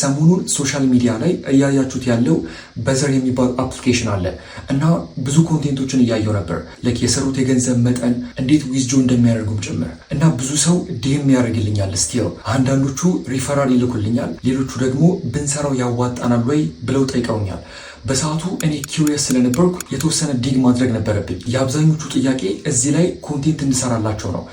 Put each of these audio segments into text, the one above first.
ሰሞኑን social media ላይ እያያችሁት ያለው Buzzer የሚባል application አለ እና ብዙ content ኦችን እያየው ነበር፣ like የሰሩት የገንዘብ መጠን፣ እንዴት withdraw እንደሚያደርጉም ጭምር። እና ብዙ ሰው DM ያደርግልኛል still። አንዳንዶቹ ሪፈራል ይልኩልኛል፣ ሌሎቹ ደግሞ ብንሰራው ያዋጣናል ወይ ብለው ጠይቀውኛል። በሰዓቱ እኔ curious ስለነበርኩ የተወሰነ dig ማድረግ ነበረብኝ። የአብዛኞቹ ጥያቄ እዚህ ላይ content እንድሰራላቸው ነው።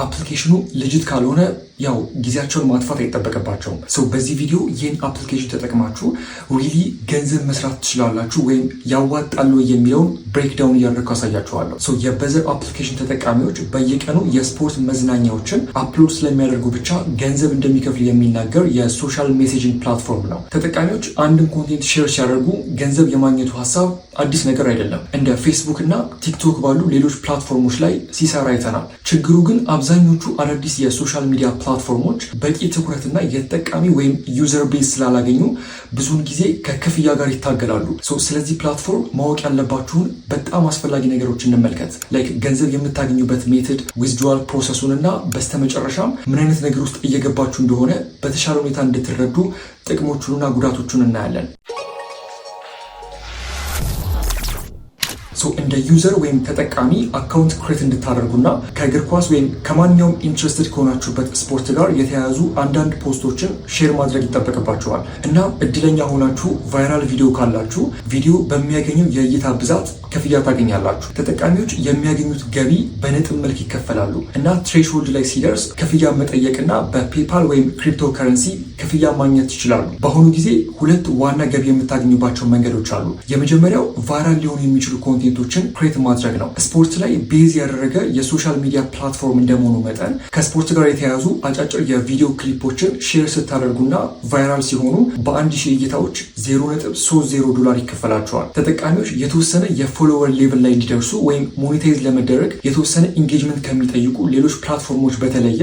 Application ኑ legit ካልሆነ ያው ጊዜያቸውን ማጥፋት አይጠበቅባቸውም። So በዚህ ቪዲዮ ይህን application ተጠቅማችሁ really ገንዘብ መስራት ትችላላችሁ ወይም ያዋጣሉ የሚለውን breakdown እያደረግኩ አሳያችኋለሁ። So የ Buzzer application ተጠቃሚዎች በየቀኑ የስፖርት መዝናኛዎችን upload ስለሚያደርጉ ብቻ ገንዘብ እንደሚከፍል የሚናገር የ social messaging platform ነው። ተጠቃሚዎች አንድን content share ሲያደርጉ ገንዘብ የማግኘቱ ሀሳብ አዲስ ነገር አይደለም። እንደ ፌስቡክ እና ቲክቶክ ባሉ ሌሎች platform ኦች ላይ ሲሰራ አይተናል። ችግሩ ግን አብዛኞቹ አዳዲስ የ social media platform ኦች በቂ ትኩረትና የተጠቃሚ ወይም user base ስላላገኙ ብዙውን ጊዜ ከክፍያ ጋር ይታገላሉ። ስለዚህ platform ማወቅ ያለባችሁን በጣም አስፈላጊ ነገሮች እንመልከት። Like ገንዘብ የምታገኙበት method፣ withdrawal process ኡን እና በስተመጨረሻም ምን አይነት ነገር ውስጥ እየገባችሁ እንደሆነ በተሻለ ሁኔታ እንድትረዱ ጥቅሞቹንና ጉዳቶቹን እናያለን። እንደ user ወይም ተጠቃሚ account create እንድታደርጉና ከእግር ኳስ ወይም ከማንኛውም interested ከሆናችሁበት ስፖርት ጋር የተያያዙ አንዳንድ post ኦችን share ማድረግ ይጠበቅባችኋል። እና እድለኛ ሆናችሁ viral ቪዲዮ ካላችሁ ቪዲዮ በሚያገኘው የእይታ ብዛት ክፍያ ታገኛላችሁ። ተጠቃሚዎች የሚያገኙት ገቢ በነጥብ መልክ ይከፈላሉ እና threshold ላይ ሲደርስ ክፍያ መጠየቅና በ PayPal ወይም ክሪፕቶ ከረንሲ ክፍያ ማግኘት ይችላሉ። በአሁኑ ጊዜ ሁለት ዋና ገቢ የምታገኙባቸው መንገዶች አሉ። የመጀመሪያው viral ሊሆኑ የሚችሉ content ኦችን create ማድረግ ነው። ስፖርት ላይ base ያደረገ የ social media platform እንደመሆኑ መጠን ከስፖርት ጋር የተያያዙ አጫጭር የቪዲዮ clip ኦችን share ስታደርጉና viral ሲሆኑ በ1000 እይታዎች 0.30 ዶላር ይከፈላቸዋል። ተጠቃሚዎች የተወሰነ የ follower level ላይ እንዲደርሱ ወይም monetize ለመደረግ የተወሰነ engagement ከሚጠይቁ ሌሎች platform ኦች በተለየ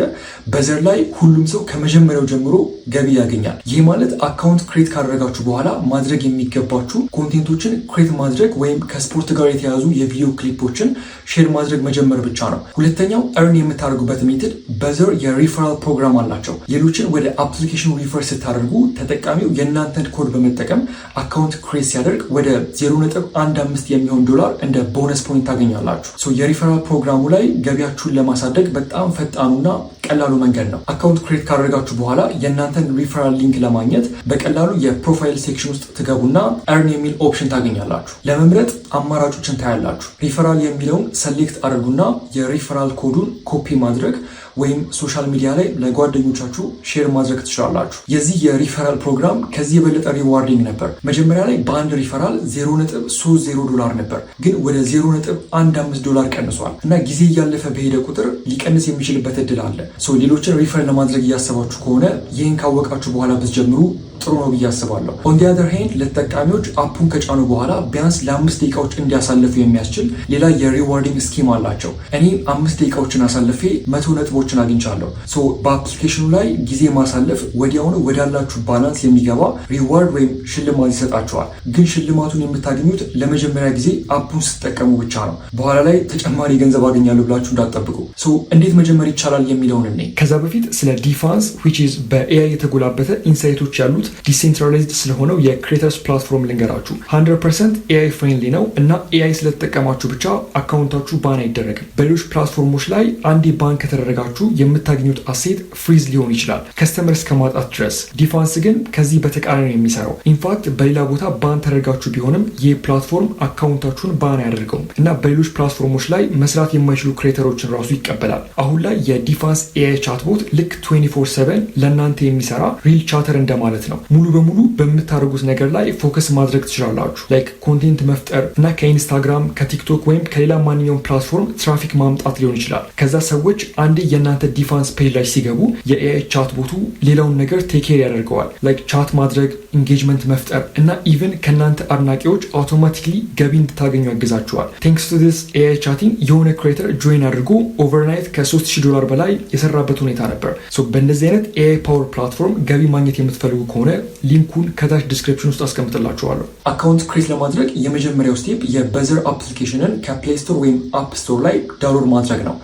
Buzzer ላይ ሁሉም ሰው ከመጀመሪያው ጀምሮ ገቢ ያገኛል። ይህ ማለት account create ካደረጋችሁ በኋላ ማድረግ የሚገባችሁ content ኦችን create ማድረግ ወይም ከስፖርት ጋር የተያዙ የቪዲዮ clip ኦችን share ማድረግ መጀመር ብቻ ነው። ሁለተኛው earn የምታደርጉበት method Buzzer የ referral program አላቸው። ሌሎችን ወደ application ኑ refer ስታደርጉ ተጠቃሚው የእናንተን ኮድ በመጠቀም account create ሲያደርግ ወደ 0.15 የሚሆን ዶላር እንደ bonus point ታገኛላችሁ። የ referral ፕሮግራሙ ላይ ገቢያችሁን ለማሳደግ በጣም ፈጣኑና ቀላሉ መንገድ ነው። Account create ካደረጋችሁ በኋላ የእናንተን referral link ለማግኘት በቀላሉ የ profile section ውስጥ ትገቡና earn የሚል option ታገኛላችሁ። ለመምረጥ አማራጮችን ታያላችሁ። ሪፈራል የሚለውን select አድርጉና የ referral code ኡን copy ማድረግ ወይም social media ላይ ለጓደኞቻችሁ share ማድረግ ትችላላችሁ። የዚህ የሪፈራል ፕሮግራም ከዚህ የበለጠ rewarding ነበር። መጀመሪያ ላይ በአንድ ሪፈራል 0.30 ዶላር ነበር፣ ግን ወደ 0.15 ዶላር ቀንሷል እና ጊዜ እያለፈ በሄደ ቁጥር ሊቀንስ የሚችልበት እድል አለ። ሌሎችን refer ለማድረግ እያሰባችሁ ከሆነ ይህን ካወቃችሁ በኋላ ብትጀምሩ ጥሩ ነው ብዬ አስባለሁ። On the other hand ለተጠቃሚዎች app ኡን ከጫኑ በኋላ ቢያንስ ለ5 ደቂቃዎች እንዲያሳልፉ የሚያስችል ሌላ የ rewarding scheme አላቸው። እኔ 5 ደቂቃዎችን አሳልፌ 100 ነጥቦችን አግኝቻለሁ። So በ application ኑ ላይ ጊዜ ማሳለፍ ወዲያውኑ ወዳላችሁ balance የሚገባ reward ወይም ሽልማት ይሰጣችኋል። ግን ሽልማቱን የምታገኙት ለመጀመሪያ ጊዜ app ኡን ስትጠቀሙ ብቻ ነው። በኋላ ላይ ተጨማሪ ገንዘብ አገኛለሁ ብላችሁ እንዳትጠብቁ። So እንዴት መጀመር ይቻላል የሚለውን እኔ ከዛ በፊት ስለ dFans፣ which is በ AI የተጎላበተ insight ኦች ያሉት decentralized ስለሆነው የ creators platform ልንገራችሁ። 100% AI friendly ነው እና AI ስለተጠቀማችሁ ብቻ account ኣችሁ ban አይደረግም። በሌሎች platform ኦች ላይ አንዴ ban ከተደረጋችሁ የምታገኙት asset freeze ሊሆን ይችላል፣ customer እስከ ማጣት ድረስ። dFans ግን ከዚህ በተቃራኒ ነው የሚሰራው። In fact በሌላ ቦታ ban ተደርጋችሁ ቢሆንም ይህ platform account ኣችሁን ban አያደርገውም እና በሌሎች platform ኦች ላይ መስራት የማይችሉ creator ኦችን ራሱ ይቀበላል። አሁን ላይ የ dFans AI chatbot ልክ 24/7 ለእናንተ የሚሰራ real chatter እንደማለት ነው። ሙሉ በሙሉ በምታደርጉት ነገር ላይ focus ማድረግ ትችላላችሁ። Like content መፍጠር እና ከኢንስታግራም፣ ከቲክቶክ ወይም ከሌላ ማንኛውም platform traffic ማምጣት ሊሆን ይችላል። ከዛ ሰዎች አንዴ የእናንተ dFans page ላይ ሲገቡ የ AI chatbot ኡ ሌላውን ነገር take care ያደርገዋል። Like chat ማድረግ፣ engagement መፍጠር እና even ከእናንተ አድናቂዎች automatically ገቢ እንድታገኙ ያግዛችኋል። Thanks to this AI chatting የሆነ creator join አድርጎ overnight ከ3000 ዶላር በላይ የሰራበት ሁኔታ ነበር። በእንደዚህ አይነት AI power platform ገቢ ማግኘት የምትፈልጉ ከሆነ link ኡን ከታች description ውስጥ አስቀምጥላችኋለሁ። Account create ለማድረግ የመጀመሪያው step የ Buzzer application ን ከ Play Store ወይም App Store ላይ download ማድረግ ነው።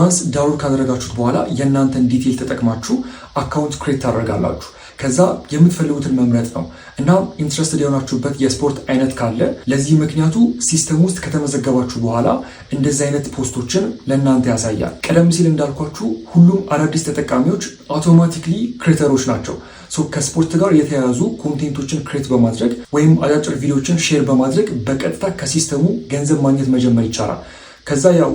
Once download ካደረጋችሁት በኋላ የእናንተን detail ተጠቅማችሁ account create ታደርጋላችሁ። ከዛ የምትፈልጉትን መምረጥ ነው እና interested የሆናችሁበት የስፖርት አይነት ካለ፣ ለዚህ ምክንያቱ system ውስጥ ከተመዘገባችሁ በኋላ እንደዚህ አይነት post ኦችን ለእናንተ ያሳያል። ቀደም ሲል እንዳልኳችሁ ሁሉም አዳዲስ ተጠቃሚዎች automatically creator ኦች ናቸው። ከስፖርት ጋር የተያያዙ content ኦችን create በማድረግ ወይም አጫጭር ቪዲዮችን share በማድረግ በቀጥታ ከ system ኡ ገንዘብ ማግኘት መጀመር ይቻላል። ከዛ ያው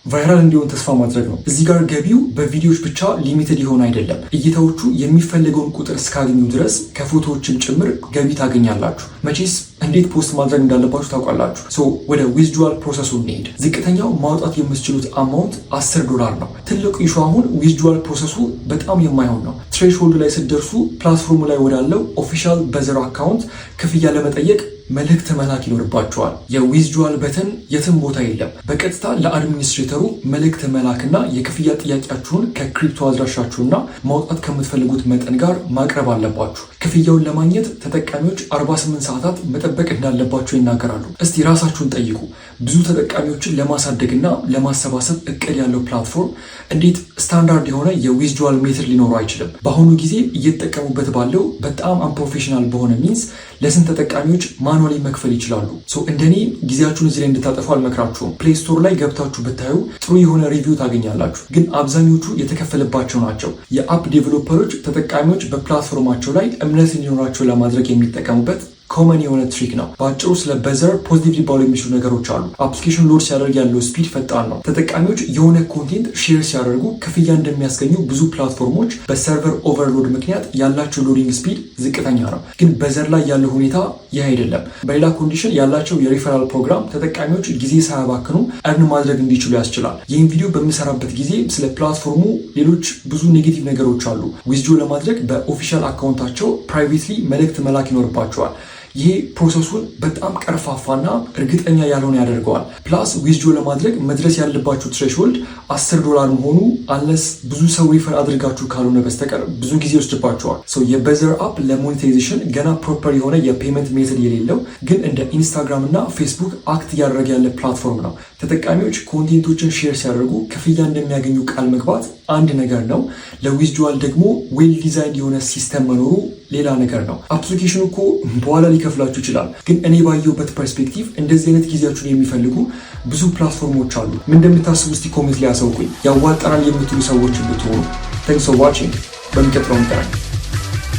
viral እንዲሆን ተስፋ ማድረግ ነው። እዚህ ጋር ገቢው በቪዲዮዎች ብቻ limited የሆነ አይደለም። እይታዎቹ የሚፈለገውን ቁጥር እስካገኙ ድረስ ከፎቶዎችም ጭምር ገቢ ታገኛላችሁ። መቼስ እንዴት post ማድረግ እንዳለባችሁ ታውቃላችሁ። So ወደ withdrawal process ኡ እንሄድ። ዝቅተኛው ማውጣት የምትችሉት amount 10 ዶላር ነው። ትልቁ issue አሁን withdrawal process ኡ በጣም የማይሆን ነው። Threshold ኡ ላይ ስትደርሱ platform ኡ ላይ ወዳለው official Buzzer account ክፍያ ለመጠየቅ መልእክት መላክ ይኖርባችኋል። የ withdrawal button የትም ቦታ የለም። በቀጥታ ለ administrator ኡ መልእክት መላክና የክፍያ ጥያቄያችሁን ከ crypto አድራሻችሁና ማውጣት ከምትፈልጉት መጠን ጋር ማቅረብ አለባችሁ። ክፍያውን ለማግኘት ተጠቃሚዎች 48 ሰዓታት መጠበቅ እንዳለባቸው ይናገራሉ። እስቲ ራሳችሁን ጠይቁ። ብዙ ተጠቃሚዎችን ለማሳደግና ለማሰባሰብ እቅድ ያለው platform እንዴት ስታንዳርድ የሆነ የ withdrawal method ሊኖረው አይችልም? በአሁኑ ጊዜ እየተጠቀሙበት ባለው በጣም unprofessional በሆነ means ለስንት ተጠቃሚዎች manually መክፈል ይችላሉ? እንደኔ ጊዜያችሁን እዚህ ላይ እንድታጠፉ አልመክራችሁም። Play Store ላይ ገብታችሁ ብታዩ ጥሩ የሆነ review ታገኛላችሁ፣ ግን አብዛኞቹ የተከፈለባቸው ናቸው። የ app developer ኦች ተጠቃሚዎች በ platform ኣቸው ላይ እምነት እንዲኖራቸው ለማድረግ የሚጠቀሙበት common የሆነ trick ነው። በአጭሩ ስለ Buzzer positive ሊባሉ የሚችሉ ነገሮች አሉ። Application load ሲያደርግ ያለው speed ፈጣን ነው። ተጠቃሚዎች የሆነ content share ሲያደርጉ ክፍያ እንደሚያስገኙ ብዙ platform ኦች በ server overload ምክንያት ያላቸው loading speed ዝቅተኛ ነው። ግን Buzzer ላይ ያለው ሁኔታ ይህ አይደለም። በሌላ condition ያላቸው የ referral program ተጠቃሚዎች ጊዜ ሳያባክኑ earn ማድረግ እንዲችሉ ያስችላል። ይህን ቪዲዮ በምሰራበት ጊዜ ስለ platform ኡ ሌሎች ብዙ negative ነገሮች አሉ። Withdraw ለማድረግ በ official account ኣቸው privately መልእክት መላክ ይኖርባችኋል። ይሄ process ኡን በጣም ቀርፋፋና እርግጠኛ ያልሆነ ያደርገዋል። Plus withdraw ለማድረግ መድረስ ያለባችሁ threshold 10 ዶላር መሆኑ unless ብዙ ሰው refer አድርጋችሁ ካልሆነ በስተቀር ብዙ ጊዜ ይወስድባችኋል። So የ Buzzer app ለ monetization ገና proper የሆነ የ payment method የሌለው ግን እንደ Instagram እና Facebook act እያደረገ ያለ platform ነው። ተጠቃሚዎች content ኦችን share ሲያደርጉ ክፍያ እንደሚያገኙ ቃል መግባት አንድ ነገር ነው። ለ withdrawal ደግሞ well designed የሆነ system መኖሩ ሌላ ነገር ነው። Application ኑ እኮ በኋላ ሊከፍላችሁ ይችላል። ግን እኔ ባየሁበት perspective እንደዚህ አይነት ጊዜያችሁን የሚፈልጉ ብዙ platform ኦች አሉ። ምን እንደምታስቡ እስቲ comment ላይ አሳውቁኝ። ያዋጣናል የምትሉ ሰዎች ብትሆኑ። Thanks for watching። በሚቀጥለው እንገናኝ።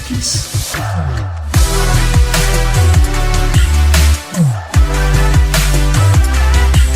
Peace.